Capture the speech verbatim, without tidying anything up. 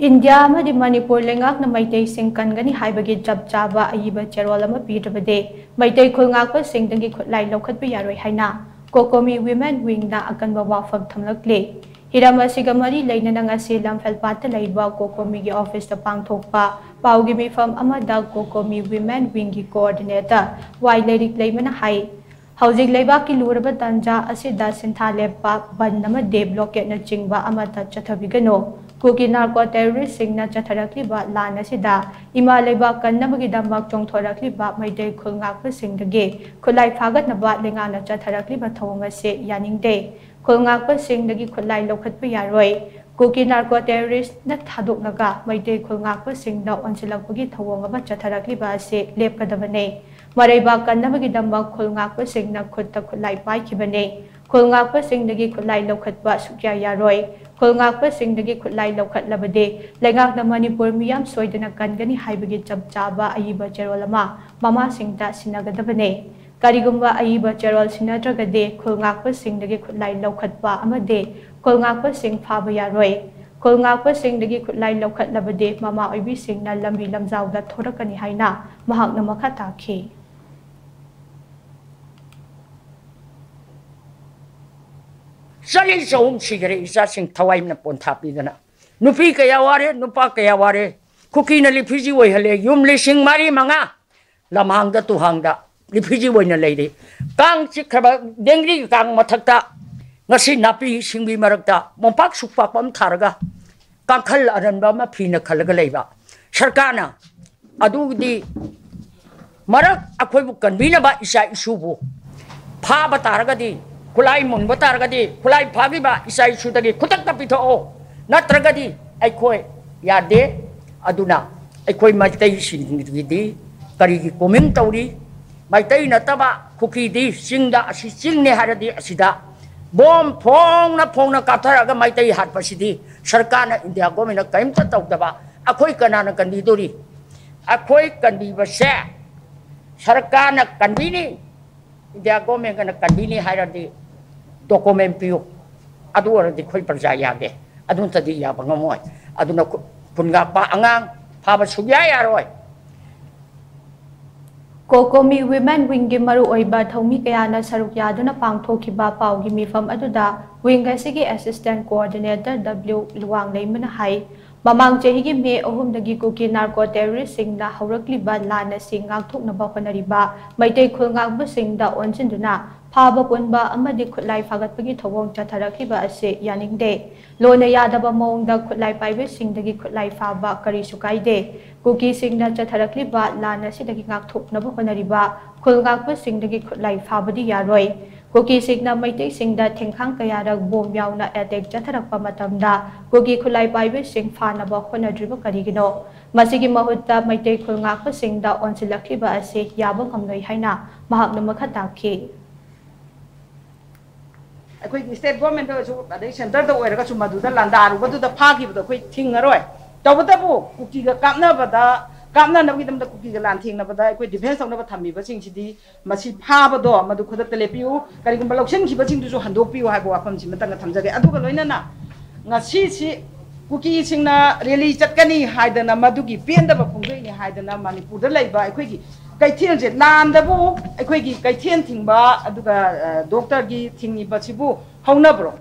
India ꯑꯃꯗꯤ ꯃꯅꯤꯄꯨꯔ ꯂꯩꯉꯥꯛꯅ ꯃꯩꯇꯩꯁꯤꯡ ꯀꯟꯒꯅꯤ ꯍꯥꯏꯕꯒꯤ ꯆꯞ ꯆꯥꯕ ꯑꯏꯕ ꯆꯦꯔꯣꯜ ꯑꯃ ꯄꯤꯗ꯭ꯔꯕꯗꯤ ꯃꯩꯇꯩ ꯈꯨꯜ ꯉꯥꯛꯄꯁꯤꯡꯗꯒꯤ ꯈꯨꯠꯂꯥꯏ ꯂꯧꯈꯠꯄ ꯌꯥꯔꯣꯏ ꯍꯥꯏꯅ ꯀꯣꯀꯣꯃꯤ ꯋꯤꯃꯦꯟ ꯋꯤꯡꯅ ꯑꯀꯟꯕ ꯋꯥꯐꯝ ꯊꯝꯂꯛꯂꯤ꯫ ꯍꯤꯔꯝ ꯑꯁꯤꯒ ꯃꯔꯤ ꯂꯩꯅꯅ ꯉꯁꯤ ꯂꯝꯐꯦꯜꯄꯥꯠꯇ ꯂꯩꯕ ꯀꯣꯀꯣꯃꯤꯒꯤ ꯑꯣꯐꯤꯁꯇ ꯄꯥꯡꯊꯣꯛꯄ ꯄꯥꯎꯒꯤ ꯃꯤꯐꯝ ꯑꯃꯗ ꯀꯣꯀꯣꯃꯤ ꯋꯤꯃꯦꯟ ꯋꯤꯡꯒꯤ ꯀꯣꯑꯣꯔꯗꯤꯅꯦꯇꯔ ꯋꯥꯏ ꯂꯩꯔꯤꯛ ꯂꯩꯃꯅ ꯍꯥꯏ, ꯍꯧꯖꯤꯛ ꯂꯩꯕꯥꯛꯀꯤ ꯂꯨꯔꯕ ꯇꯥꯟꯖꯥ ꯑꯁꯤꯗ ꯁꯤꯟꯊꯥ ꯂꯦꯞꯄ, ꯕꯟ ꯑꯃꯗꯤ ꯕ꯭ꯂꯣꯀꯦꯠꯅꯆꯤꯡꯕ ꯑꯃꯠꯇ ꯆꯠꯊꯕꯤꯒꯅꯨ꯫ ꯀꯨꯀꯤ ꯅꯥꯔꯀꯣ ꯇꯦꯔꯣꯔꯤꯁꯁꯤꯡꯅ ꯆꯠꯊꯔꯛꯂꯤꯕ ꯂꯥꯟ ꯑꯁꯤꯗ ꯏꯃꯥ ꯂꯩꯕꯥꯛ ꯀꯟꯅꯕꯒꯤꯗꯃꯛ ꯆꯣꯡꯊꯣꯔꯛꯂꯤꯕ ꯃꯩꯇꯩ ꯈꯨꯜ ꯉꯥꯛꯄꯁꯤꯡꯗꯒꯤ ꯈꯨꯠꯂꯥꯏ ꯐꯥꯒꯠꯅꯕ ꯂꯩꯉꯥꯛꯅ ꯆꯠꯊꯔꯛꯂꯤꯕ ꯊꯧꯑꯣꯡ ꯑꯁꯤ ꯌꯥꯅꯤꯡꯗꯦ꯫ ꯈꯨꯜ ꯉꯥꯛꯄꯁꯤꯡꯗꯒꯤ ꯈꯨꯠꯂꯥꯏ ꯂꯧꯈꯠꯄ ꯌꯥꯔꯣꯏ꯫ ꯀꯨꯀꯤ ꯅꯥꯔꯀꯣ ꯇꯦꯔꯣꯔꯤꯁꯅ ꯊꯥꯗꯣꯛꯂꯒ ꯃꯩꯇꯩ ꯈꯨꯜ ꯉꯥꯛꯄꯁꯤꯡꯗ ꯑꯣꯟꯁꯤꯜꯂꯛꯄꯒꯤ ꯊꯧꯑꯣꯡ ꯑꯃ ꯆꯠꯊꯔꯛꯂꯤꯕ ꯑꯁꯤ ꯂꯦꯞꯀꯗꯕꯅꯤ꯫ ꯃꯔꯩꯕꯥꯛ ꯀꯟꯅꯕꯒꯤꯗꯃꯛ ꯈꯨꯜ ꯉꯥꯛꯄꯁꯤꯡꯅ ꯈꯨꯠꯇ ꯈꯨꯠꯂꯥꯏ ꯄꯥꯏꯈꯤꯕꯅꯤ꯫ ꯈꯨꯜ ꯉꯥꯛꯄꯁꯤꯡꯗꯒꯤ ꯈꯨꯠꯂꯥꯏ ꯂꯧꯈꯠꯄ ꯁꯨꯛꯌꯥ ꯌꯥꯔꯣꯏ꯫ ꯈꯨꯜ ꯉꯥꯛꯄꯁꯤꯡꯗꯒꯤ ꯈꯨꯠꯂꯥꯏ ꯂꯧꯈꯠꯂꯕꯗꯤ ꯂꯩꯉꯥꯛꯅ ꯃꯅꯤꯄꯨꯔ ꯃꯤꯌꯥꯝ ꯁꯣꯏꯗꯅ ꯀꯟꯒꯅꯤ ꯍꯥꯏꯕꯒꯤ ꯆꯞ ꯆꯥꯕ ꯑꯏꯕ ꯆꯦꯔꯣꯜ ꯑꯃ ꯃꯃꯥꯁꯤꯡꯗ ꯁꯤꯟꯅꯒꯗꯕꯅꯤ꯫ ꯀꯔꯤꯒꯨꯝꯕ ꯑꯏꯕ ꯆꯦꯔꯣꯜ ꯁꯤꯟꯅꯗ꯭ꯔꯒꯗꯤ ꯈꯨꯜ ꯉꯥꯛꯄꯁꯤꯡꯗꯒꯤ ꯈꯨꯠꯂꯥꯏ ꯂꯧꯈꯠꯄ ꯑꯃꯗꯤ ꯈꯨꯜ ꯉꯥꯛꯄꯁꯤꯡ ꯐꯥꯕ ꯌꯥꯔꯣꯏ꯫ ꯈꯨꯜ ꯉꯥꯛꯄꯁꯤꯡꯗꯒꯤ ꯈꯨꯠꯂꯥꯏ ꯂꯧꯈꯠꯂꯕꯗꯤ ꯃꯃꯥ ꯑꯣꯏꯕꯤꯁꯤꯡꯅ ꯂꯝꯕꯤ ꯂꯝꯖꯥꯎꯗ ꯊꯣꯔꯛꯀꯅꯤ ꯍꯥꯏꯅ ꯃꯍꯥꯛꯅ ꯃꯈꯥ ꯇꯥꯈꯤ꯫ ꯆꯅꯤ ꯆꯍꯨꯝ ꯁꯤꯈꯔꯦ ꯏꯆꯥꯁꯤꯡ ꯊꯋꯥꯏꯅ ꯄꯣꯟꯊꯥ ꯄꯤꯗꯅ꯫ ꯅꯨꯄꯤ ꯀꯌꯥ ꯋꯥꯔꯦ, ꯅꯨꯄꯥ ꯀꯌꯥ ꯋꯥꯔꯦ꯫ ꯀꯨꯀꯤꯅ ꯔꯤꯐ꯭ꯌꯨꯖꯤ ꯑꯣꯏꯍꯜꯂꯦ꯫ ꯌꯨꯝ ꯂꯤꯁꯤꯡ ꯃꯔꯤ ꯃꯉꯥ ꯂꯝꯍꯥꯡꯗ ꯇꯨꯍꯥꯡꯗ ꯔꯤꯐ꯭ꯌꯨꯖꯤ ꯑꯣꯏꯅ ꯂꯩꯔꯤ꯫ ꯀꯥꯡ ꯆꯤꯛꯈ꯭ꯔꯕ ꯗꯦꯡꯒꯤ ꯀꯥꯡ ꯃꯊꯛꯇ ꯉꯁꯤ ꯅꯥꯄꯤ ꯁꯤꯡꯕꯤ ꯃꯔꯛꯇ ꯃꯣꯝꯄꯥꯛ ꯁꯨꯛꯄꯥꯛꯄ ꯑꯃ ꯊꯥꯔꯒ ꯀꯥꯡꯈꯜ ꯑꯔꯟꯕ ꯑꯃ ꯐꯤꯅ ꯈꯜꯂꯒ ꯂꯩꯕ꯫ ꯁꯔꯀꯥꯔꯅ ꯑꯗꯨꯒꯤꯗꯤ ꯃꯔꯛ ꯑꯩꯈꯣꯏꯕꯨ ꯀꯟꯕꯤꯅꯕ ꯏꯆꯥ ꯏꯁꯨꯕꯨ ꯐꯥꯕ ꯇꯥꯔꯒꯗꯤ, ꯈꯨꯠꯂꯥꯏ ꯃꯨꯟꯕ ꯇꯥꯔꯒꯗꯤ, ꯈꯨꯠꯂꯥꯏ ꯐꯥꯈꯤꯕ ꯏꯆꯥ ꯏꯁꯨꯗꯒꯤ ꯈꯨꯗꯛꯇ ꯄꯤꯊꯣꯛꯑꯣ, ꯅꯠꯇ꯭ꯔꯒꯗꯤ ꯑꯩꯈꯣꯏ ꯌꯥꯗꯦ꯫ ꯑꯗꯨꯅ ꯑꯩꯈꯣꯏ ꯃꯩꯇꯩꯁꯤꯡꯒꯤꯗꯤ ꯀꯔꯤꯒꯤ ꯀꯣꯃꯤꯡ ꯇꯧꯔꯤ? ꯃꯩꯇꯩ ꯅꯠꯇꯕ ꯀꯨꯀꯤꯗꯤ ꯆꯤꯡꯗ, ꯑꯁꯤ ꯆꯤꯡꯅꯦ ꯍꯥꯏꯔꯗꯤ ꯑꯁꯤꯗ ꯕꯣꯝ ꯐꯣꯡꯅ ꯐꯣꯡꯅ ꯀꯥꯞꯊꯔꯛꯑꯒ ꯃꯩꯇꯩ ꯍꯥꯠꯄꯁꯤꯗꯤ ꯁꯔꯀꯥꯔꯅ, ꯏꯟꯗꯤꯌꯥ ꯒꯣꯔꯃꯦꯟꯅ ꯀꯔꯤꯝꯇ ꯇꯧꯗꯕ ꯑꯩꯈꯣꯏ ꯀꯅꯥꯅ ꯀꯟꯕꯤꯗꯣꯔꯤ? ꯑꯩꯈꯣꯏ ꯀꯟꯕꯤꯕꯁꯦ ꯁꯔꯀꯥꯔꯅ ꯀꯟꯕꯤꯅꯤ, ꯏꯟꯗꯤꯌꯥ ꯒꯣꯔꯃꯦꯟꯒꯅ ꯀꯟꯕꯤꯅꯤ ꯍꯥꯏꯔꯗꯤ ꯗꯣꯀꯨꯃꯦꯟ ꯄꯤꯌꯨ, ꯑꯗꯨ ꯑꯣꯏꯔꯗꯤ ꯑꯩꯈꯣꯏ ꯄ꯭ꯔꯖꯥ ꯌꯥꯒꯦ꯫ ꯑꯗꯨ ꯅꯠꯇꯗꯤ ꯌꯥꯕ ꯉꯝꯃꯣꯏ꯫ ꯑꯗꯨꯅ ꯈꯨ-, ꯈꯨꯟ ꯉꯥꯛꯄ ꯑꯉꯥꯡ ꯐꯥꯕ ꯁꯨꯛꯌꯥ ꯌꯥꯔꯣꯏ꯫ ꯀꯣꯀꯣꯃꯤ ꯋꯤꯃꯦꯟ ꯋꯤꯡꯒꯤ ꯃꯔꯨꯑꯣꯏꯕ ꯊꯧꯃꯤ ꯀꯌꯥꯅ ꯁꯔꯨꯛ ꯌꯥꯗꯨꯅ ꯄꯥꯡꯊꯣꯛꯈꯤꯕ ꯄꯥꯎꯒꯤ ꯃꯤꯐꯝ ꯑꯗꯨꯗ ꯋꯤꯡ ꯑꯁꯤꯒꯤ assistant coordinator W ꯂꯨꯋꯥꯡꯂꯩꯃꯅ ꯍꯥꯏ, ꯃꯃꯥꯡ ꯆꯍꯤꯒꯤ ꯃꯦ ꯑꯍꯨꯝꯗꯒꯤ ꯀꯨꯀꯤ ꯅꯥꯔꯀꯣ ꯇꯦꯔꯣꯔꯤꯁꯁꯤꯡꯅ ꯍꯧꯔꯛꯂꯤꯕ ꯂꯥꯟ ꯑꯁꯤ ꯉꯥꯛꯊꯣꯛꯅꯕ ꯍꯣꯠꯅꯔꯤꯕ ꯃꯩꯇꯩ ꯈꯨꯜ ꯉꯥꯛꯄꯁꯤꯡꯗ ꯑꯣꯟꯁꯤꯟꯗꯨꯅ ꯐꯥꯕ ꯄꯨꯟꯕ ꯑꯃꯗꯤ ꯈꯨꯠꯂꯥꯏ ꯐꯥꯒꯠꯄꯒꯤ ꯊꯧꯑꯣꯡ ꯆꯠꯊꯔꯛꯂꯤꯕ ꯑꯁꯤ ꯌꯥꯅꯤꯡꯗꯦ꯫ ꯂꯣꯟꯅ ꯌꯥꯗꯕ ꯃꯑꯣꯡꯗ ꯈꯨꯠꯂꯥꯏ ꯄꯥꯏꯕꯁꯤꯡꯗꯒꯤ ꯈꯨꯠꯂꯥꯏ ꯐꯥꯕ ꯀꯔꯤꯁꯨ ꯀꯥꯏꯗꯦ꯫ ꯀꯨꯀꯤꯁꯤꯡꯅ ꯆꯠꯊꯔꯛꯂꯤꯕ ꯂꯥꯟ ꯑꯁꯤꯗꯒꯤ ꯉꯥꯛꯊꯣꯛꯅꯕ ꯍꯣꯠꯅꯔꯤꯕ ꯈꯨꯜ ꯉꯥꯛꯄꯁꯤꯡꯗꯒꯤ ꯈꯨꯠꯂꯥꯏ ꯐꯥꯕꯗꯤ ꯌꯥꯔꯣꯏ꯫ ꯀꯨꯀꯤꯁꯤꯡꯅ ꯃꯩꯇꯩꯁꯤꯡꯗ ꯊꯦꯡꯈꯥꯡ ꯀꯌꯥꯔꯛ ꯕꯣꯝ ꯌꯥꯎꯅ attack ꯆꯠꯊꯔꯛꯄ ꯃꯇꯝꯗ ꯀꯨꯀꯤ ꯈꯨꯠꯂꯥꯏ ꯄꯥꯏꯕꯁꯤꯡ ꯐꯥꯅꯕ ꯍꯣꯠꯅꯗ꯭ꯔꯤꯕ ꯀꯔꯤꯒꯤꯅꯣ? ꯃꯁꯤꯒꯤ ꯃꯍꯨꯠꯇ ꯃꯩꯇꯩ ꯈꯨꯜ ꯉꯥꯛꯄꯁꯤꯡꯗ ꯑꯣꯟꯁꯤꯜꯂꯛꯂꯤꯕ ꯑꯁꯤ ꯌꯥꯕ ꯉꯝꯂꯣꯏ ꯍꯥꯏꯅ ꯃꯍꯥꯛꯅ ꯃꯈꯥ ꯇꯥꯛꯈꯤ꯫ ꯑꯩꯈꯣꯏꯒꯤ state government ꯑꯣꯏꯔꯁꯨ, ꯑꯗꯩ centre ꯗ ꯑꯣꯏꯔꯒꯁꯨ ꯃꯗꯨꯗ ꯂꯥꯟꯗꯥꯔꯨꯕꯗꯨꯗ ꯐꯥꯈꯤꯕꯗꯣ ꯑꯩꯈꯣꯏ ꯊꯤꯡꯉꯔꯣꯏ꯫ ꯇꯧꯕꯇꯕꯨ ꯀꯨꯀꯤꯒ ꯀꯥꯞꯅꯕꯗ, ꯀꯥꯞꯅꯅꯕꯒꯤꯗꯃꯛꯇ ꯀꯨꯀꯤꯒ ꯂꯥꯟ ꯊꯦꯡꯅꯕꯗ ꯑꯩꯈꯣꯏ defence ꯇꯧꯅꯕ ꯊꯝꯃꯤꯕꯁꯤꯡꯁꯤꯗꯤ ꯃꯁꯤ ꯐꯥꯕꯗꯣ ꯃꯗꯨ ꯈꯨꯗꯛꯇ ꯂꯦꯞꯄꯤꯌꯨ, ꯀꯔꯤꯒꯨꯝꯕ ꯂꯧꯁꯤꯟꯈꯤꯕꯁꯤꯡꯗꯨꯁꯨ ꯍꯟꯗꯣꯛꯄꯤꯌꯨ ꯍꯥꯏꯕ ꯋꯥꯐꯝꯁꯤꯃꯇꯪꯒ ꯊꯝꯖꯒꯦ꯫ ꯑꯗꯨꯒ ꯂꯣꯏꯅꯅ ꯉꯁꯤꯁꯤ ꯀꯨꯀꯤꯁꯤꯡꯅ rally ꯆꯠꯀꯅꯤ ꯍꯥꯏꯗꯅ, ꯃꯗꯨꯒꯤ ꯄꯦꯟꯗꯕ ꯐꯣꯡꯗꯣꯛꯏꯅꯤ ꯍꯥꯏꯗꯅ ꯃꯅꯤꯄꯨꯔꯗ ꯂꯩꯕ ꯑꯩꯈꯣꯏꯒꯤ ꯀꯩꯊꯦꯜꯁꯦ, ꯂꯥꯟꯗꯕꯨ ꯑꯩꯈꯣꯏꯒꯤ ꯀꯩꯊꯦꯜ ꯊꯤꯡꯕ ꯑꯗꯨꯒ, ꯑ, doctor ꯒꯤ ꯊꯤꯡꯉꯤꯕꯁꯤꯕꯨ ꯍꯧꯅꯕ꯭ꯔꯣ?